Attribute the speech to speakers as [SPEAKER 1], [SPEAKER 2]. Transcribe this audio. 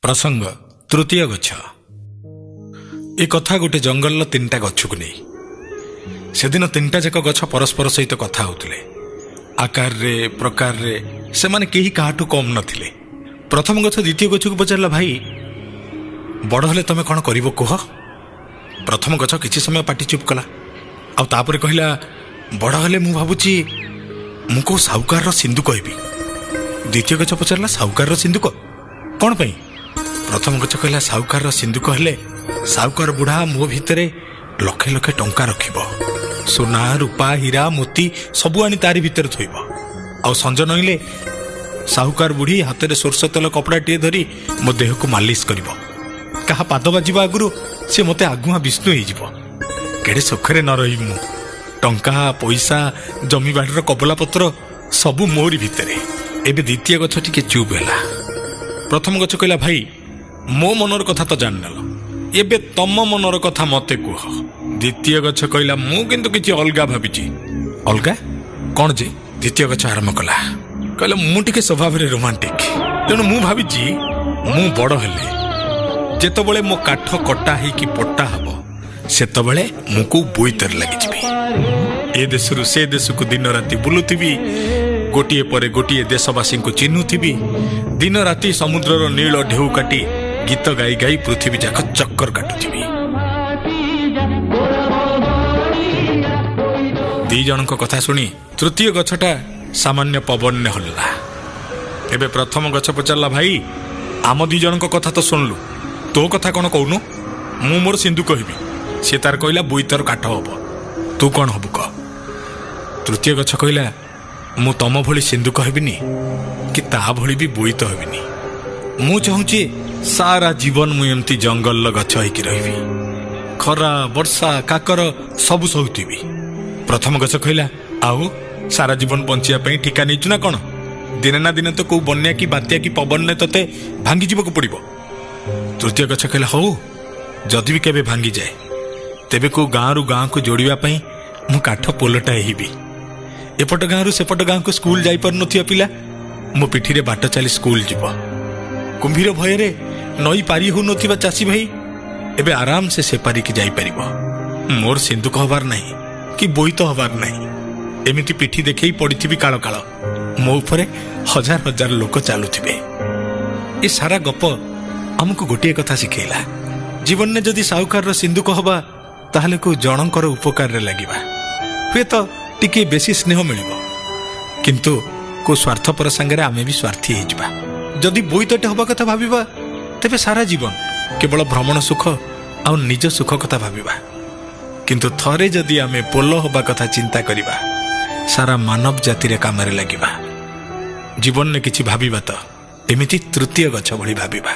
[SPEAKER 1] ପ୍ରସଙ୍ଗ ତୃତୀୟ ଗଛ। ଏ କଥା ଗୋଟେ ଜଙ୍ଗଲର ତିନିଟା ଗଛକୁ ନେଇ। ସେଦିନ ତିନିଟା ଯାକ ଗଛ ପରସ୍ପର ସହିତ କଥା ହେଉଥିଲେ। ଆକାରରେ ପ୍ରକାରରେ ସେମାନେ କେହି କାହାଠୁ କମ୍ ନଥିଲେ। ପ୍ରଥମ ଗଛ ଦ୍ୱିତୀୟ ଗଛକୁ ପଚାରିଲା, ଭାଇ, ବଡ଼ ହେଲେ ତମେ କ'ଣ କରିବ କୁହ? ପ୍ରଥମ ଗଛ କିଛି ସମୟ ପାଟି ଚୁପ୍ କଲା, ଆଉ ତାପରେ କହିଲା, ବଡ଼ ହେଲେ ମୁଁ ଭାବୁଛି ମୁଁ କେଉଁ ସାହୁକାରର ସିନ୍ଦୁକ ହେବି। ଦ୍ୱିତୀୟ ଗଛ ପଚାରିଲା, ସାହୁକାରର ସିନ୍ଦୁକ କ'ଣ ପାଇଁ? ପ୍ରଥମ ଗଛ କହିଲା, ସାହୁକାରର ସିନ୍ଦୁକ ହେଲେ ସାହୁକାର ବୁଢ଼ା ମୋ ଭିତରେ ଲକ୍ଷେ ଲକ୍ଷେ ଟଙ୍କା ରଖିବ, ସୁନା ରୂପା ହୀରା ମୋତି ସବୁ ଆଣି ତାରି ଭିତରେ ଥୋଇବ। ଆଉ ସଞ୍ଜ ନଇଲେ ସାହୁକାର ବୁଢ଼ୀ ହାତରେ ସୋରିଷ ତେଲ କପଡ଼ାଟିଏ ଧରି ମୋ ଦେହକୁ ମାଲିସ କରିବ। କାହା ପାଦ ବାଜିବା ଆଗରୁ ସେ ମୋତେ ଆଗୁଆ ବିଷ୍ଣୁ ହେଇଯିବ। କେଡ଼େ ସୁଖରେ ନ ରହିବି ମୁଁ। ଟଙ୍କା ପଇସା ଜମିବାଡ଼ିର କବଲା ପତ୍ର ସବୁ ମୋରି ଭିତରେ। ଏବେ ଦ୍ୱିତୀୟ ଗଛ ଟିକେ ଚୁପ୍ ହେଲା। ପ୍ରଥମ ଗଛ କହିଲା, ଭାଇ, ମୋ ମନର କଥା ତ ଜାଣିନେଲ, ଏବେ ତମ ମନର କଥା ମତେ କୁହ। ଦ୍ୱିତୀୟ ଗଛ କହିଲା, ମୁଁ କିନ୍ତୁ କିଛି ଅଲଗା ଭାବିଛି। ଅଲଗା କ'ଣ ଯେ? ଦ୍ୱିତୀୟ ଗଛ ଆରମ୍ଭ କଲା, କହିଲା, ମୁଁ ଟିକେ ସ୍ୱଭାବରେ ରୋମାଣ୍ଟିକ, ତେଣୁ ମୁଁ ଭାବିଛି ମୁଁ ବଡ଼ ହେଲେ ଯେତେବେଳେ ମୋ କାଠ କଟା ହେଇକି ପଟା ହବ, ସେତେବେଳେ ମୁଁ କୋଉ ବୋଇତରେ ଲାଗିଯିବି। ଏ ଦେଶରୁ ସେ ଦେଶକୁ ଦିନ ରାତି ବୁଲୁଥିବି, ଗୋଟିଏ ପରେ ଗୋଟିଏ ଦେଶବାସୀଙ୍କୁ ଚିହ୍ନୁଥିବି, ଦିନ ରାତି ସମୁଦ୍ରର ନୀଳ ଢେଉ କାଟି ଗୀତ ଗାଇ ଗାଇ ପୃଥିବୀ ଯାକ ଚକ୍କର କାଟୁଥିବି। ଦି ଜଣଙ୍କ କଥା ଶୁଣି ତୃତୀୟ ଗଛଟା ସାମାନ୍ୟ ପବନରେ ହଲିଲା। ଏବେ ପ୍ରଥମ ଗଛ ପଚାରିଲା, ଭାଇ, ଆମ ଦି ଜଣଙ୍କ କଥା ତ ଶୁଣିଲୁ, ତୋ କଥା କ'ଣ କହୁନୁ? ମୁଁ ମୋର ସିନ୍ଧୁ କହିବି, ସେ ତାର କହିଲା ବୋଇତର କାଠ ହବ, ତୁ କ'ଣ ହବୁ କହ? ତୃତୀୟ ଗଛ କହିଲା, ମୁଁ ତମ ଭଳି ସିନ୍ଧୁକ ହେବିନି କି ତା ଭଳି ବି ବୋଇତ ହେବିନି। ମୁଁ ଚାହୁଁଛି ସାରା ଜୀବନ ମୁଁ ଏମିତି ଜଙ୍ଗଲର ଗଛ ହେଇକି ରହିବି, ଖରା ବର୍ଷା କାକର ସବୁ ସହୁଥିବି। ପ୍ରଥମ ଗଛ କହିଲା, ଆଉ ସାରା ଜୀବନ ବଞ୍ଚିବା ପାଇଁ ଠିକା ନେଇଛୁ ନା କ'ଣ? ଦିନେ ନା ଦିନେ ତ କୋଉ ବନ୍ୟା କି ବାତ୍ୟା କି ପବନରେ ତତେ ଭାଙ୍ଗିଯିବାକୁ ପଡ଼ିବ। ତୃତୀୟ ଗଛ କହିଲା, ହଉ, ଯଦି ବି କେବେ ଭାଙ୍ଗିଯାଏ ତେବେ କୋଉ ଗାଁରୁ ଗାଁକୁ ଯୋଡ଼ିବା ପାଇଁ ମୁଁ କାଠ ପୋଲଟା ହେବି। ଏପଟ ଗାଁରୁ ସେପଟ ଗାଁକୁ ସ୍କୁଲ ଯାଇପାରୁନଥିବା ପିଲା ମୋ ପିଠିରେ ବାଟ ଚାଲି ସ୍କୁଲ ଯିବ। କୁମ୍ଭୀର ଭୟରେ ନଈ ପାରି ହେଉନଥିବା ଚାଷୀ ଭାଇ ଏବେ ଆରାମସେ ସେପାରିକି ଯାଇପାରିବ। ମୋର ସିନ୍ଦୁକ ହବାର ନାହିଁ କି ବୋଇତ ହବାର ନାହିଁ। ଏମିତି ପିଠି ଦେଖେଇ ପଡ଼ିଥିବି କାଳ କାଳ, ମୋ ଉପରେ ହଜାର ହଜାର ଲୋକ ଚାଲୁଥିବେ। ଏ ସାରା ଗପ ଆମକୁ ଗୋଟିଏ କଥା ଶିଖେଇଲା, ଜୀବନରେ ଯଦି ସାହୁକାରର ସିନ୍ଦୁକ ହବା ତାହେଲେ କୋଉ ଜଣଙ୍କର ଉପକାରରେ ଲାଗିବା, ହୁଏତ ଟିକିଏ ବେଶୀ ସ୍ନେହ ମିଳିବ, କିନ୍ତୁ କୋଉ ସ୍ୱାର୍ଥପର ସାଙ୍ଗରେ ଆମେ ବି ସ୍ୱାର୍ଥୀ ହେଇଯିବା। ଯଦି ବୋଇତଟେ ହବା କଥା ଭାବିବା ତେବେ ସାରା ଜୀବନ କେବଳ ଭ୍ରମଣ ସୁଖ ଆଉ ନିଜ ସୁଖ କଥା ଭାବିବା, କିନ୍ତୁ ଥରେ ଯଦି ଆମେ ପୋଲ ହବା କଥା ଚିନ୍ତା କରିବା ସାରା ମାନବ ଜାତିରେ କାମରେ ଲାଗିବା। ଜୀବନରେ କିଛି ଭାବିବା ତ ଏମିତି ତୃତୀୟ ଗଛ ଭଳି ଭାବିବା।